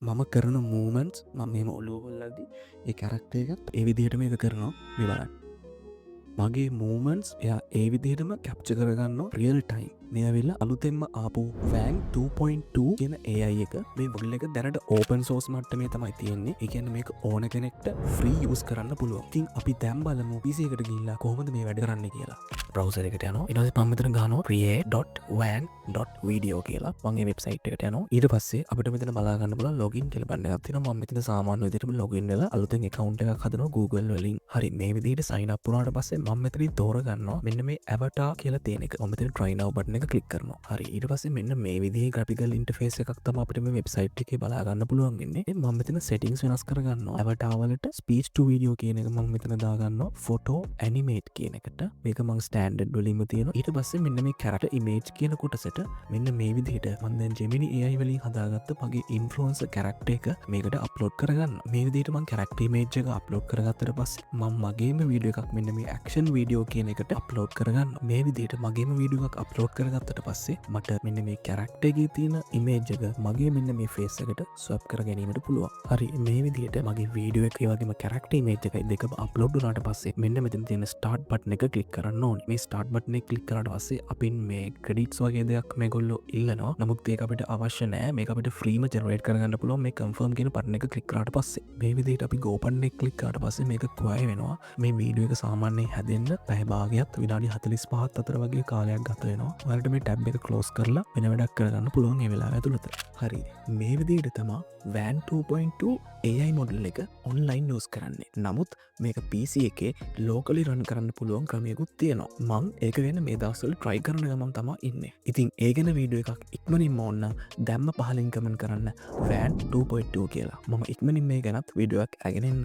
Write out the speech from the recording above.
මම කරන මූව්මන්ට්ස්, මම මෙහෙම ඔලුව හොල්ලද්දි ඒ කැරක්ටර් එකත් ඒ විදිහටම ඒක කරනවා. මේ බලන්න. මගේ මූව්මන්ට්ස් එයා ඒ විදිහටම කැප්චර් කරගන්නවා රියල් ටයිම්. මේ ඇවිල්ලා අලුතෙන්ම ආපු WAN 2.2 කියන AI එක. මේ මොඩල් එක දැනට ඕපන් සෝස් මට්ටමේ තමයි තියෙන්නේ. ඒ කියන්නේ මේක ඕන කෙනෙක්ට ෆ්‍රී යූස් කරන්න පුළුවන්. ඉතින් අපි දැන් බලමු PC එකට ගිහිල්ලා කොහොමද මේ වැඩ කරන්නේ කියලා. බ්‍රවුසර් එකට යනවා. ඊට පස්සේ මම මෙතන ගහනවා create.wan.video කියලා. මම ඒ වෙබ්සයිට් එකට යනවා. ඊට පස්සේ අපිට මෙතන බලා ගන්න පුළුවන් ලොගින් කියලා බටන් එකක් තියෙනවා. මම මෙතන සාමාන්‍ය විදිහටම ලොගින් වෙලා අලුතෙන් ඇකවුන්ට් එකක් හදනවා Google වලින්. හරි, මේ විදිහට සයින් අප් වුණාට පස්සේ මම මෙතනින් තෝරගන්නවා මෙන්න මේ ඇවටාර් කියලා තියෙන එක. මම මෙතන try now button එක ක්ලික් කරනවා. හරි, ඊට පස්සේ මෙන්න මේ විදිහේ ග්‍රැෆිකල් ඉන්ටර්ෆේස් එකක් තමයි අපිට මේ වෙබ්සයිට් එකේ බලා ගන්න පුළුවන් වෙන්නේ. මම මෙතන සෙටින්ග්ස් වෙනස් කරගන්නවා. ඇවටාර් වලට ස්පීච් ටු වීඩියෝ කියන එක මම මෙතන දාගන්නවා ෆොටෝ ඇනිමේට් කියන එකට. මේක මං ස්ටෑන්ඩඩ් වලින්ම තියෙනවා. ඊට පස්සේ මෙන්න මේ කැරක්ටර් ඉමේජ් කියන කොටසට මෙන්න මේ විදිහට මං දැන් Gemini AI වලින් හදාගත්ත මගේ ඉන්ෆ්ලුවන්සර් කැරක්ටර් එක මේකට අප්ලෝඩ් කරගන්න. මේ විදිහට මං කැරක්ටර් ඉමේජ් එක අප්ලෝඩ් කරගත්තට පස්සේ මං මගේම වීඩියෝ එකක් මෙන්න මේ ඇක්ෂන් වීඩියෝ කියන එකට අප්ලෝඩ් කරගන්න. මේ විදිහට මගේම වීඩියෝ එකක් අප්ලෝඩ් කරගත්තට පස්සේ මට මෙන්න මේ කැරක්ටර් එකේ තියෙන ඉමේජ් එක මගේ මෙන්න මේ ෆේස් එකට ස්වැප් කර ගැනීමට පුළුවන්. හරි, මේ විදිහට මගේ වීඩියෝ එක ඒ වගේම කැරක්ටර් ඉමේජ් එකයි දෙකම අප්ලෝඩ් වුණාට පස්සේ මෙන්න මෙතන තියෙන ස්ටාර්ට් බටන් එක ක්ලික් කරන්න ඕනේ. මේ ස්ටාර්ට් බටන් එක ක්ලික් කරාට පස්සේ අපින් මේ ක්‍රෙඩිට්ස් වගේ දෙයක් මේගොල්ලෝ ඉල්ලනවා. නමුත් ඒක අපිට අවශ්‍ය නෑ. මේක අපිට ෆ්‍රීම ජෙනරේට් කරගන්න පුළුවන් මේ කන්ෆර්ම් කියන බටන් එක ක්ලික් කරාට පස්සේ. මේ විදිහට අපි ගෝ බටන් එක ක්ලික් කරාට පස්සේ මේක ක්වයර් වෙනවා. මේ වීඩියෝ එක සාමාන්‍යයෙන් හැදෙන්න පැය භාගයත් විනාඩි 45ත් අතර වගේ කාලයක් ගත වෙනවා. ඔයාලට මේ ටැබ් එක ක්ලෝස් කරලා වෙන වැඩක් කරගන්න පුළුවන් ඒ වෙලාව ඇතුළත. හරි, මේ විදිහට තමා WAN 2.2 AI model එක ඔන්ලයින් යූස් කරන්නේ. නමුත් මේක PC එකේ ලෝකලි රන් කරන්න පුළුවන් ක්‍රමයකුත් තියෙනවා. මං ඒක ගැන මේ දවස්වල try කරන ගමන් තමා ඉන්නේ. ඉතින් ඒ ගැන වීඩියෝ එකක් ඉක්මනින්ම ඕන නම් දැම්ම පහලින් කමෙන්ට් කරන්න WAN 2.2 කියලා. මම ඉක්මනින් මේ ගැනත් වීඩියෝ එකක් අරගෙන එන්නම්.